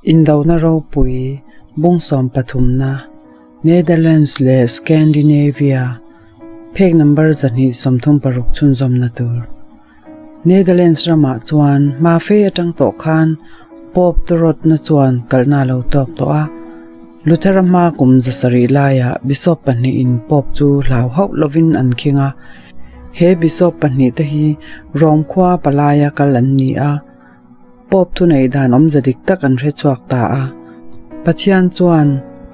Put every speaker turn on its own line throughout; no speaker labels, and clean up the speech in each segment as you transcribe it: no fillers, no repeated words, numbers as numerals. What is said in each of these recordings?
Indona ropui bung sawmpathumna, Netherlands leh Scandinavia, phek number 236 chhunzawmna tur. Netherlands ramah chuan hma fe atang tawh khan Pope Torodna chuan kalhna a lo tawk tawh a. Luthera hma kum 700 laiah Bishop pahnihin Pope chu hlau hauh lovin an khing a. He Bishop pahnihte hi Rome khua palaia kal an ni a. Pope thuneih dan awmze dik tak an hre chhuak ta a. Pathian chuan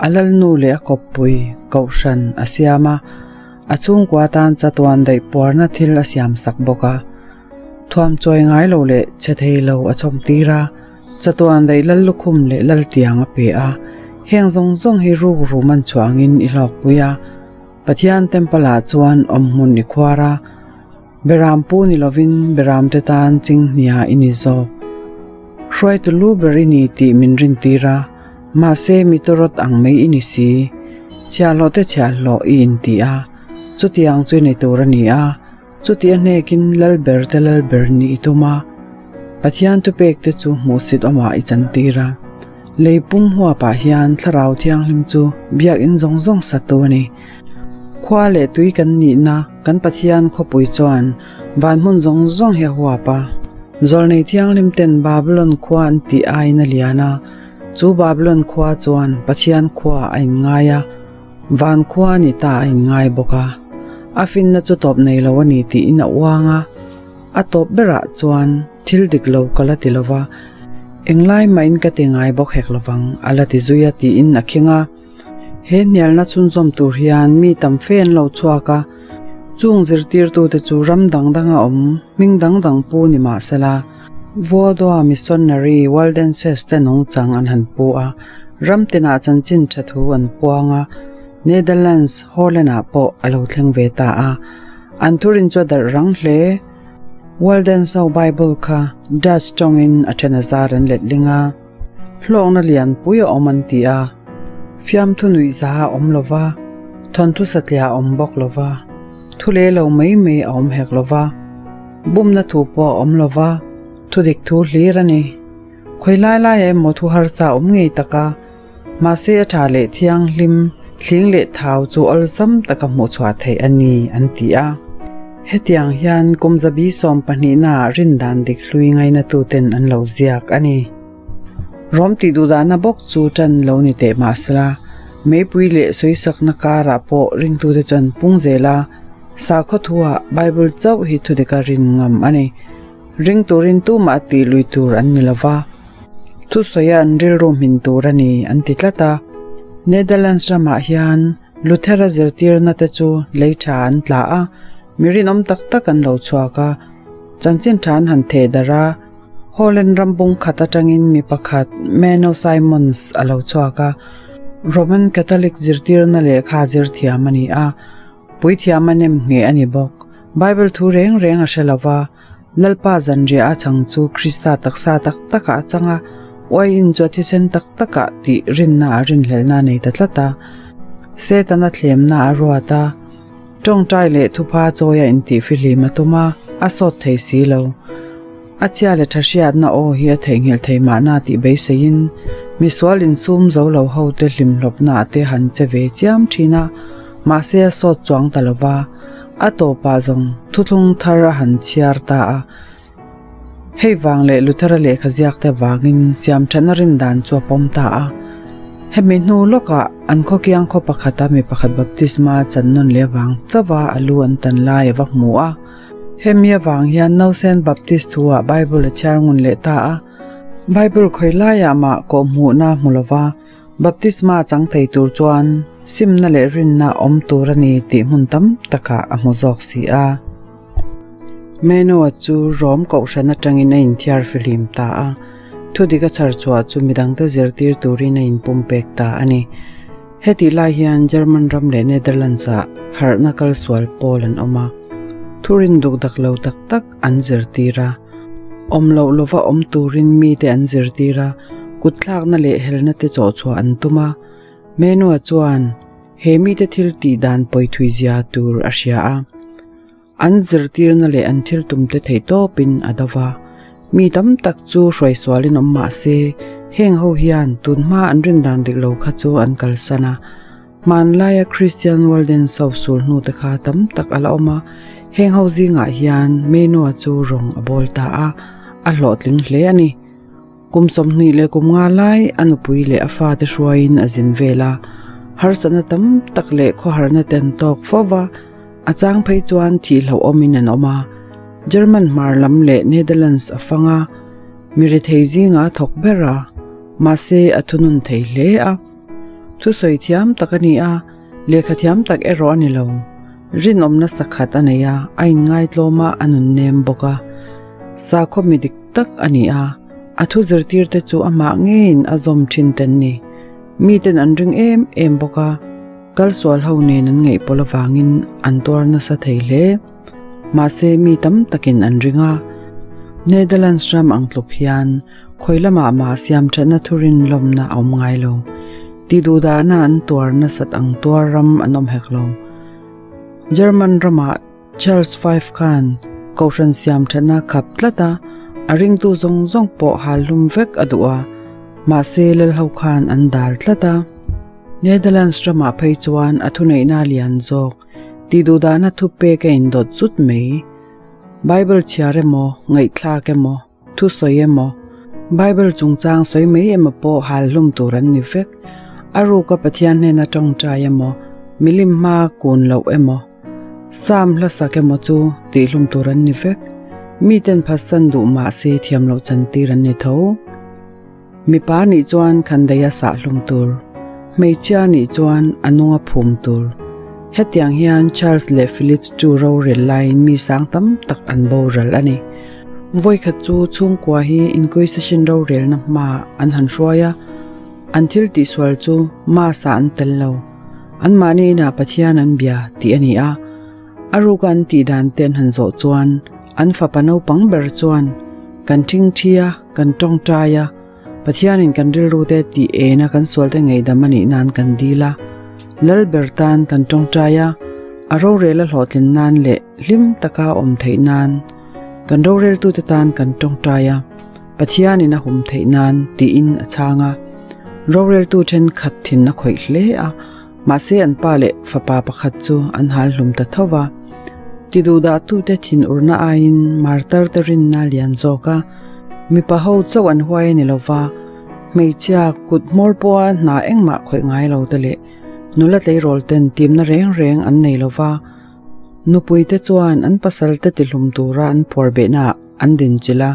a lalnu leh a kawppui kohhran a siam a, a chhungkua tan chatuan daih puarna thil a siam sak bawk a. Thuam chawi ngai lo leh che thei lo a chhawm tir a, chatuan daih lal lukhum leh lal tiang a pe a. Heng zawng zawng hi ruk rum an chhuangin i hlawkpui a. Pathian temple ah chuan awmhmun i khuar a. Beram pu ni lovin beram te tan chinghnia i ni zawk. Hruaitu lu ber i ni tih min rintir a, mahse mi tawrawt ang mai i ni si. Chhiahhlawh te chhiahhlawh i inti a, chutiang chu i ni tur a ni a, chuti a hnekin lal ber te lal ber nih i tum a. Pathian thupek te chu hmuhsit awmah i chantir a. Lei pum huapah hian Thlarau Thianghlim chu biakinn zawng zawng satu a ni. Khua leh tui kan nihna kan Pathian khawpui chuan van hmun zawng zawng hi a huap a. Zawlnei thianghlim ten Babylon khua an tih aiin a lian a, chu Babylon khua chuan Pathian khua a inngai a, van khua a ni ta a inngai bawk a. A finna chu tawp nei lo a ni tiin a uang a. A tawp berah chuan thil dik lo ka la ti lo va, englai mahin ka ti ngai bawk hek lovang a la ti zui a tiin a khing a. He hnialna chhunzawm tur hian mi tam fe an lo chhuak a, chung zirtirtute chu ram dang danga awm hming dang dang pu ni mah sela, Vuadoa Missionary Waldenses te nungchang an han pu a, ram tinah chanchin tha thu an puang a, Netherlands, Holland-ah pawh a lo thleng ve ta a, an thurin chu a darh rang hle. Waldens ho Bible kha Dutch tawngin a then a zar an letling a. Hlawkna lianpui a awm an ti a, fiamthu nuihza a awm lo va, thawnthu satliah a awm bawk lo va, thu leh lo mai mai a awm hek lo va, bumna thu pawh a awm lo va, thu dik thu hlir a ni. Khawi lai laiah emaw thu harsa a awm ngei tak a, mahse a tha leh thianghlim, thling leh thau chu awlsam taka hmuhchhuah theih a ni an ti a. Hetiang hian kum zabi 12 ah rindan dik hlui ngainatuten an lo ziak a ni. Rawm tih duhdahna bawk chu tan lo ni teh mahsela, meipui leh sawisakna karah pawh ringtute chuan pung zel a, sakhaw thuah Bible chauh hi thudika rin ngam a ni. Ring turin tumah tih lui tur an ni lova, thusawi a an rilru hmin tur a ni an ti tlat a. Netherlands ramah hian Luthera zirtirna te chu lei tha an tla a, mi rinawm tak tak an lo chhuak a, chanchin tha an han theh darh a. Holland ram bung khat atangin mi pakhat Menno Simons a lo chhuak a, Roman Catholic zirtirna lehkha zir thiam a ni a, puithiam a nem ngheh a ni bawk. Bible thu reng reng a hre lo va, Lalpa zanriah a chang chu Krista taksa tak takah a chang a, uaiin chu a thisen tak takah tih rinna a rinhlelhna a nei ta tlat a. Setana thlemna a ruat a, tawngtai leh thupha chawi a intihfihlim a tum a, a sawt thei si lo. A chhia leh tha hriatna aw hi a theihnghilh thei mahna tih beiseiin misual insum zo lo ho te hlimhlawpna ah te han che ve chiam thin a, mahse a sawt chuang ta lo va, a tawpah zawng thuthlung thar a han chhiar ta a. Hei vang leh Luthera lehkha ziak te vangin siamthatna rindan chu a pawm ta a. Hemi hnu lawkah an khawkiang khaw pakhata mi pakhat baptisma chan nawn leh vang chauha a lu an tan lai a va hmu a. Hemi avang hian Nausen Baptist thu-ah Bible a chhiar ngun leh ta a. Bible khawi laiah mah kawhhmuhna hmu lova baptisma chang thei tur chuan simna leh rinna awm tur a ni tih hmun tam takah a hmu zawk si a. Menoa chu Rom kohhran atangin a inthiar fihlim ta a, thudik a chhar chhuah chu midangte zirtir turin a inpumpek ta a ni. Hetih lai hian German ram leh Netherlands-ah harhna kal sual pawl an awm a, thurin duk dak lo tak tak an zirtir a. Awm loh lova awm turin mite an zirtir a, kutthlakna leh helna te chawhchhuah an tum a. Menua chuan he mite thil tih dan pawithui zia tur a hria a. An zirtirna leh an thil tumte theihtawpin a do va. Mi tam tak chu hruaisualin awm mah se, Heng ho hian tunhma an rin dan dik lo kha chu an kalsan a. Hmanlaia Kristian Walden Sosul hnute kha tam tak a la awm a, heng ho zingah hian Menoa chu rawng a bawl ta a, a hlawhtling hle a ni. Kum 20 leh kum nga lai a nupui leh a fate hruaiin a zin vel a, harsatna tam tak leh khawharna te an tawk fo va, a chang phei chuan thih hlauhawmin an awm a. German hmar lam leh Netherlands a fang a, mi rethei zingah a thawk ber a, mahse a thunun thei hle a. Thusawi thiam tak a ni a, lehkha thiam tak erawh a ni lo. Rinawmna sakhat a nei a, a inngaitlawm a, a nunnem bawk a. Sakhaw mi dik tak a ni a, a thu zirtirte chu amah ngeiin a zawm thin ten ni. Miten an ring em em bawk a, kalsual ho nen an ngaihpawlh avangin an tuar nasa thei hle. Mahse mi tam takin an ring a, Netherlands ram ang tluk hian Khawi lamah mah siamthatna thurin lawmna a awm ngai lo. Tiduhdahna an tuar nasat ang tuar ram an awm hek lo. German ramah Charles V khan Kohhran siamthatna khap tlat a, a ringtu zawng zawng pawh hal hlum vek a duh a, mahse Lalho khan an dal tlat a. Netherlands ramah phei chuan a thuneihna lian zawk tiduhdahna thupek a indawt zut mai. Bible chhiar emaw, ngaihthlak emaw, Thusawi emaw, Bible chungchang sawi mai emaw pawh hal hlum tur an ni vek. A ruka Pathian hnena tawngtai emaw, milim hma kun loh emaw, Psalm hlasak emaw chu tihhlum tur an ni vek. Miten phatsan duh mah se thiam loh chantir an ni tho. Mipa nih chuan khandaia sah hlum tur, hmeichhia nih chuan a nunga phum tur. Hetiang hian Charles leh Philips chu rorel laiin mi sang tam tak an boral a ni. Vawikhat chu chhungkua hi Inquisition rorelna hmaah an han hruai a, an thil tihsual chu Mass-ah an tel lo. Anmahni inah Pathian an bia tih a ni a. A ruka an tih dan te an han zawh chuan an fapa naupang ber chuan, Kan ṭhingṭhi a, kan ṭawngṭai a, Pathianin kan rilrute tih ena kan sualte ngaihdam a nih nan kan dil a, Lal ber tan kan ṭawngṭai a, a rorel a hlawhtlin nan leh hlim taka awm theih nan kan roreltute tan kan ṭawngṭai a, Pathianin a hum theih nan tiin a chhang a. Roreltu ṭhenkhat thin a khawih hle a. Mahse an pa leh fapa pakhat chu an hal hlum ta tho va. Tiduhdahtute thinurna aiin martar te rinna lian zawk a, mipa ho chauh an huai a ni lo va, hmeichhia kut hmawr pawha hna engmah khawih ngai lo te leh nula tleirawl ten timna reng reng an nei lo va, nupui te chuan an pasal te tihlum tura an phuar behnaah an dinchilh a,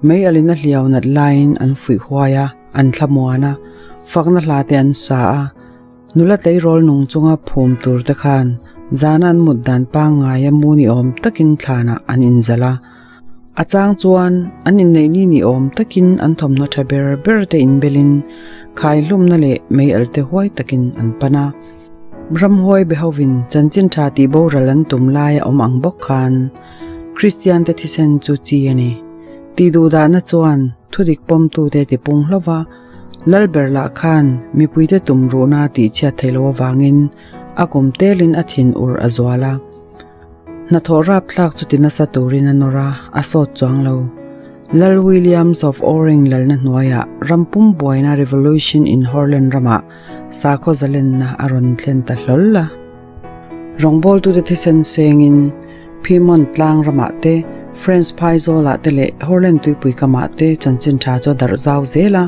mei alin a hliau nat laiin an fuih huai a, an thlamuan a, fakna hla te an sa a. Nula tleirawl nung chunga phum tur te khan zana an mut dan pangngaia mu ni awm takin thlanah an inzalh a. A chang chuan an inneih ni ni awm takin an thawmhnaw tha ber ber te inbelin khaihlumna leh meialh te huai takin an pan a. Ramhuai be hovin chanchin tha tih boral an tum laia awm ang bawk khan Kristian te thisen chu chi a ni. Tih duhdahna chuan thudik pawmtute tipung hlauh va, Lalber lah khan mipuite tum ruhna tih chhiat theih loh avangin a kum telin a thin ur a zual a. Hnathawh rapthlak chu ti nasa turin a nawr a, a sawt chuang lo. Lal Williams of Orange lalna hnuaiah ram pum buaina Revolution in Horland ramah sakhaw zalenna a rawn thlen ta hlawl a. Rawngbawltute thisen sengin Piedmont tlang ramah te, France phaizawlah te leh Horland tuipui kamah te chanchin tha chu a darh zau zel a.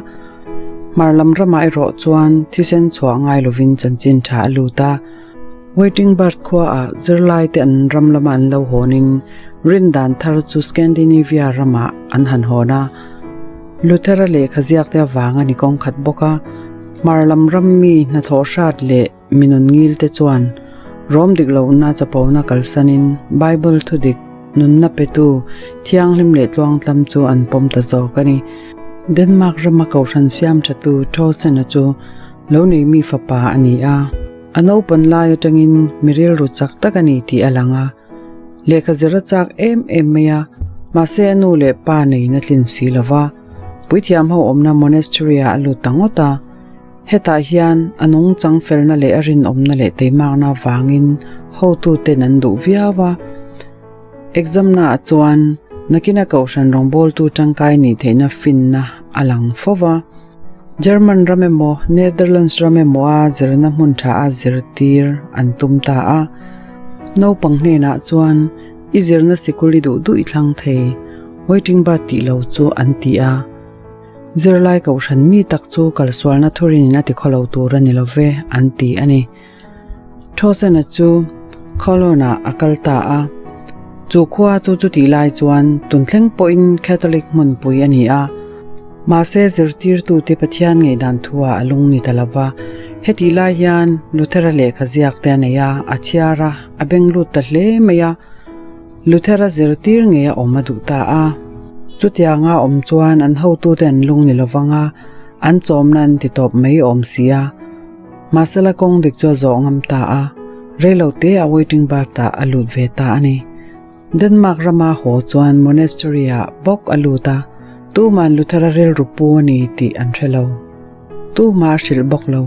Hmar lam ramah erawh chuan thisen chhuah ngai lovin chanchin tha a lut a. Waiting Bird khuaah zirlai te an ram lama an lo hawnin rindan thar chu Scandinavia ramah an han hawn a. Luthera lehkha ziak te avanga ni kawng khat bawk a, hmar lam ram mi hnathawh hrat leh Mi nun ngil te chuan rawm dik lohna chapona kalsanin Bible thudik nunna petu thianghlim leh tluangtlam chu an pawm ta zawk a ni. Denmark rama kohhran siam thatu Thorsen-a chu lo nei mi fapa a ni a. A naupan lai atangin mi rilru chak tak a ni tih a lang a. Lehkha zir a chak em em mai a, mahse a nu leh pa neiin a tlin si lo va. Puithiam ho awmna monastery-ah a lut ta ngawt a. Hetah hian a nungchang felna leh a rinawmna leh teimakna avangin hotuten an duh viau a. Exam-naah chuan nakina kohhran rawngbawltu tangkai nih theihna finna a lang fo va. German ram emaw Netherlands ram emaw a zirna hmun tha a zirtir an tum ta a. Naupang hnenah chuan i zirna sikul i duh duh i thlang thei, waiting bird tih lo chu an ti a. Zirlai kohhran mi tak chu kalsualna thurin a ti khawlo tur a ni lo ve an ti a ni. Thawsena chu Cologne-ah a kal ta a. Chu khua chu chutih lai chuan tunthleng pawhin Catholic hmunpui a ni a. Mahse zirtirtute Pathian ngaihdan thuah a lung ni ta lo va. Hetih lai hian Luthera lehkha ziak te a nei a, a chhiar a, a beng lut ta hle mai a. Luthera zirtir ngei a awm a duh ta a. Chutianga awm chuan an hotute an lung ni lo vang a, an chawmna an ti tawp mai awm si a. Mahsela kawng dik chu a zawh ngam ta a, reilo te a waiting berth ah a lut ve ta a ni. Denmark rama haw chuan monastery ah bawk a lut a, tuman Luthera rilru pu a ni tih an hre lo. Tumah a hrilh bawk lo.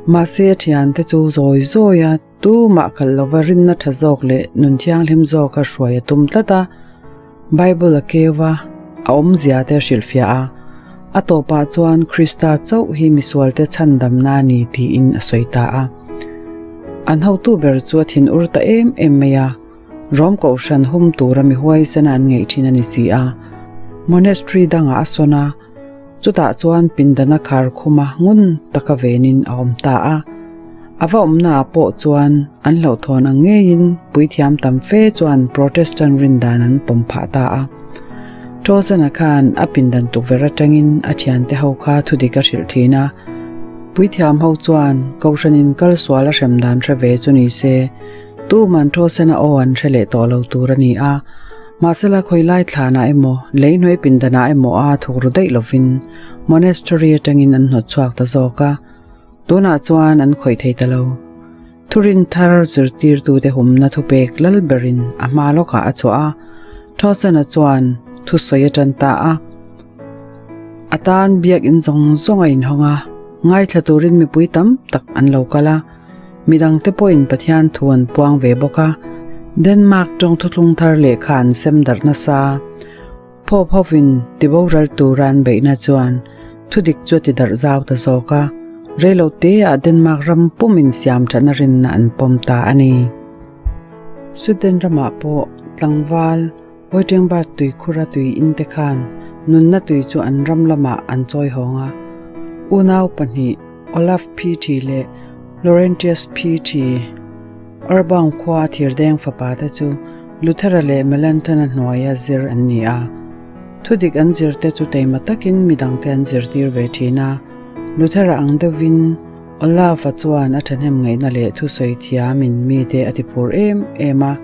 Mahse a thiante chu zawi zawi a tumah kalh lova rinna tha zawk leh nun thianghlim zawka hruai a tum tlat a. Bible a keu a, a awmzia te a hrilhfiah a, a tawpah chuan Krista chauh hi misualte chhandamna a ni tiin a sawi ta a. An hotu ber chu a thinur ta em em mai a, Rom kohhran hum tura mi huaisena an ngeih thin a ni si a. Monastery dangah a sawn a, Chutah chuan pindana khar khuma ngun taka venin a awm ta a. A va awmnaah pawh chuan an hlauhthawn ang ngeiin puithiam tam fe chuan Protestant rindan an pawm phah ta a. Tawsana khan a pindan tukverh atangin a thiante ho kha thudik a hrilh thin a. Puithiam ho chuan Kohhranin kal sual a hrem dan hre ve chu ni se, tuman Tawsana aw an hre leh tawh lo tur a ni a. Mahsela khawilai thlanah emaw, lei hnuai pindanah emaw a thuk ru daih lovin monastery atangin an hnawt chhuak ta zawk a, tunah chuan an khawih thei ta lo. Thurin thar zirtirtute humna thupek lal berin a hma lawkah a chhuah a, Thawsena chuan thusawi a tan ta a. A tan biakinn zawng zawng a inhawng a, ngaithla turin mipui tam tak an lo kal a. Midangte pawhin Pathian thu an puang ve bawk a, Denmark tawng thuthlung thar lehkha an sem darh nasa. Pope hovin tiboral tura an beihna chuan thudik chu a ti darh zau ta zawk a, reilo teah Denmark ram pumin siam thatna rinna an pawm ta a ni. Sweden ramah pawh tlangval Wittenberg tuikhura tui inte khan nunna tui chu an ram lamah an chawi hawng a. Unau pahnih Olaf Peaty leh Laurentius Peaty, Urbaum khua a thirdeng fapa te chu Luthera leh Melanchthon-a hnuaia zir an ni a. Thudik an zirte chu teima takin midangte an zirtir ve thin a. Luthera ang deuhin Olaf-a chuan a thahnem ngaihna leh thusawi thiamin mite a tiphur em em a.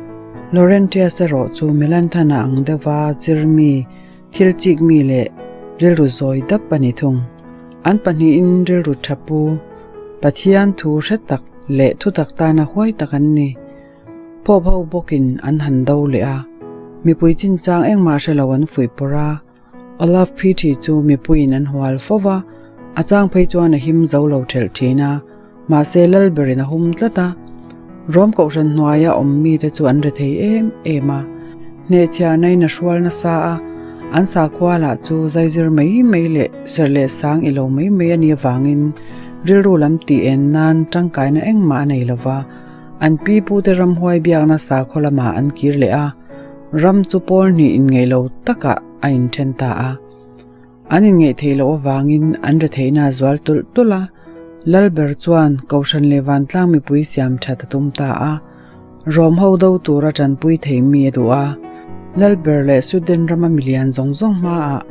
Laurentius erawh chu Melanchthon-a ang deuha zirmi, Thil chik mi leh rilru zawi dap a ni thung. An pahnihin rilru tha pu, Pathian thu hre tak leh thutak tana huai tak an ni. Pope ho bawkin an han do leh a, mipui chinchang engmah hre lo an fuih pawrh a. Olaf Peaty chu mipuiin an hual fo va, a chang phei chuan a him zo lo thelh thin a, mahse Lalberin a hum tlat a. Rom kohhran hnuaia awm mite chu an rethei em em a, hnehchhiahnain a hrual nasa a, an sakhua lah chu zaizir mai mai leh serh leh sang i lo mai mai a nih avangin rilru lam tih en nan tangkaina engmah a nei lo va, an pi pute ramhuai biakna sakhaw lamah an kir leh a, ram chu pawl hnih inngeih lo takah a inthen ta a. An inngeih theih loh avangin an retheihna a zual tulh tulh a, Lalber chuan Kohhran leh Vantlang mipui siam that a tum ta a, Rom ho do tura tanpui thei mi a duh a. Lalber leh Sweden rama milian zawng zawng hmaah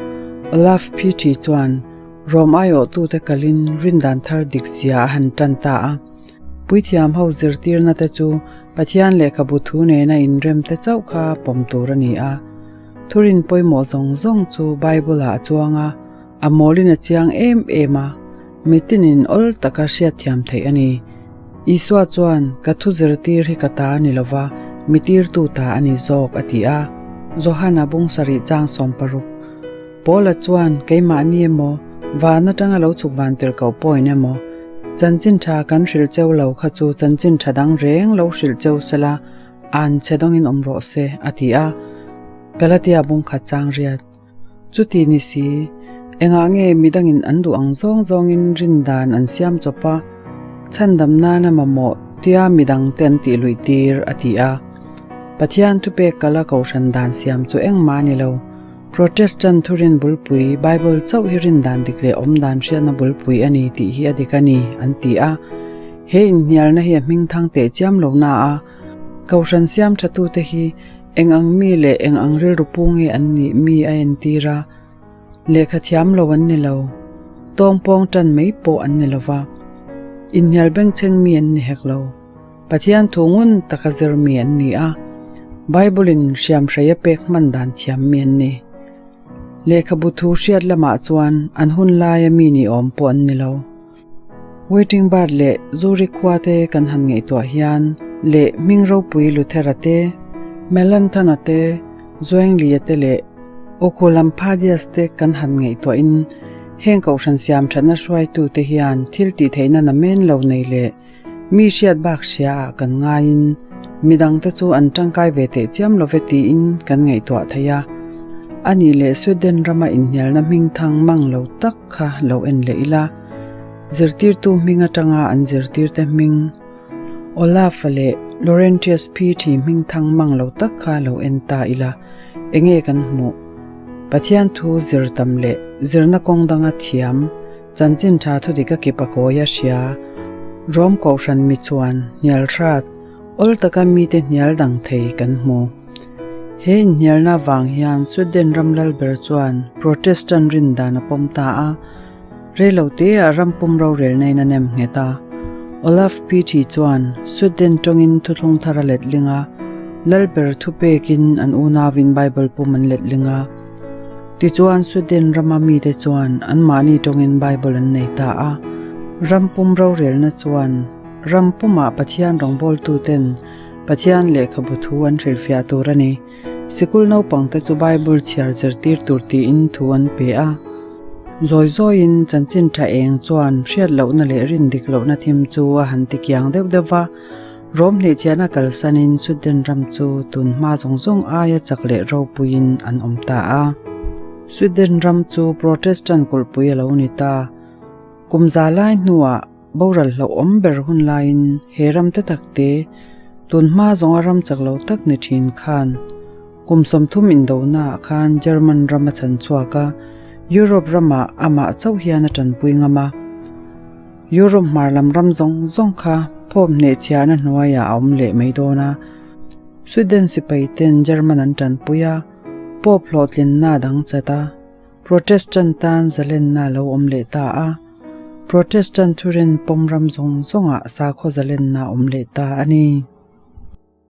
Olaf Peaty chuan Rom aiawhtute kalin rindan thar dik zia a han tan ta a. Puithiam ho zirtirna te chu Pathian lehkhabu thu nena inrem te chauh kha pawm tur a ni a. Thurin pawimawh zawng zawng chu Bible-ah a chuang a, a mawlin a chiang em em a, mitinin awl taka hriatthiam theih a ni. Isua chuan, Ka thu zirtir hi ka ta a ni lo va, mi tirtu ta a ni zawk, a ti a. Johana bung sarih chang 60. Paula chuan, Keimahni emaw, van atanga lo chhuk van tir koh pawhin emaw, chanchin tha kan hrilh cheu lo kha chu chanchin tha dang reng lo hrilh cheu sela, An che dawngin awm rawh se, a ti a. Galatia bung khat chang riat. Chuti ni si, Engah nge midangin an duh ang zawng zawngin rin dan an siam chawp a, chhandam nana mamawh tia midangte an tih luih tir, a ti a. Pathian thupek kala kohhran dan siam chu engmah a ni lo. Protestant thurin bulpui, Bible chauh hi rin dan dik leh awm dan hriatna bulpui a ni tih hi a dik a ni, an ti a. He inhnialna hi a hming thang teh chiam lo na a, Kohhran siam thatute hi eng ang mi leh eng ang rilru pu nge an nih mi a entir a, lehkha thiam lo an ni lo, tawngpawng tan mai pawh an ni lo va, inhnial bengchheng mi an ni hek lo. Pathian thu ngun taka zir mi an ni a, Bible-in hriamhrei a pek hman dan thiam mi an ni. Lehkhabu thu hriat lamah chuan an hun laia mi ni awm pawh an ni lo. Waiting Bird leh Zurich khua te kan han ngaihtuah hian leh hming ropui Luthera te, Melanchthon-a te, Zwingli-a te leh Oecolampadius te kan han ngaihtuahin heng kohhran siam thatna hruaitute hian thil tihtheihna namen lo nei leh Mi hriat bak hria ah kan ngaiin midangte chu an tangkai ve teh chiam lo ve tiin kan ngaihtuah thei a. A nih leh Sweden rama inhnialna hming thang mang lo tak kha lo en leh ila. Zirtirtu hming atanga an zirtirte hming Olaf-a leh Laurentius Peaty hming thang mang lo tak kha lo en ta ila enge kan hmuh? Pathian thu zir tam leh zirna kawng danga thiam Chanchin tha thudik a kip a kawi a hria. Rom Kohhran mi chuan hnial hrat, awl taka mite hnial dang thei kan hmu. He inhnialna vang hian Sweden ram lal ber chuan Protestant rin dan a pawm ta a, reilo teah ram pum rorelna in a nem nghet a. Olaf Peaty chuan Sweden tawngin thuthlung thar a letling a, lal ber thupekin an unauin Bible pum an letling a. Tichuan, Sweden rama mite chuan anmahni tawngin Bible an nei ta a. Ram pum rorelna chuan ram pumah Pathian rawngbawltuten Pathian lehkhabu thu an hrilhfiah tur a ni. Sikul naupangte chu Bible chhiar zirtir tur tiin thu an pe a. Zawi zawiin chanchin tha eng chuan hriat lohna leh rin dik lohna thim chu a han ti kiang deuh deuh va. Rom hnehchhiahna kalsanin Sweden ram chu tun hma zawng zawng aia chak leh ropuiin an awm ta a. Sweden ram chu Protestant kulhpui a lo ni ta. Kum za lai hnuah boral hlauhawm ber hun laiin he ram te tak te, tun hma zawnga ram chak lo tak ni thin khan kum 30 indonaah khan German ram a chhan chhuak a, Europe ramah amah chauh hian a tanpui ngam a. Europe hmar lam ram zawng zawng kha phawp hnehchhiahna hnuaiah a awm leh mai dawn a. Sweden sipai ten German an tanpui a, Pope hlawhtlinna a dang chat a, Protestant tan zalenna a lo awm leh ta a. Protestant thurin pawm ram zawng zawngah sakhaw zalenna a awm leh ta a ni.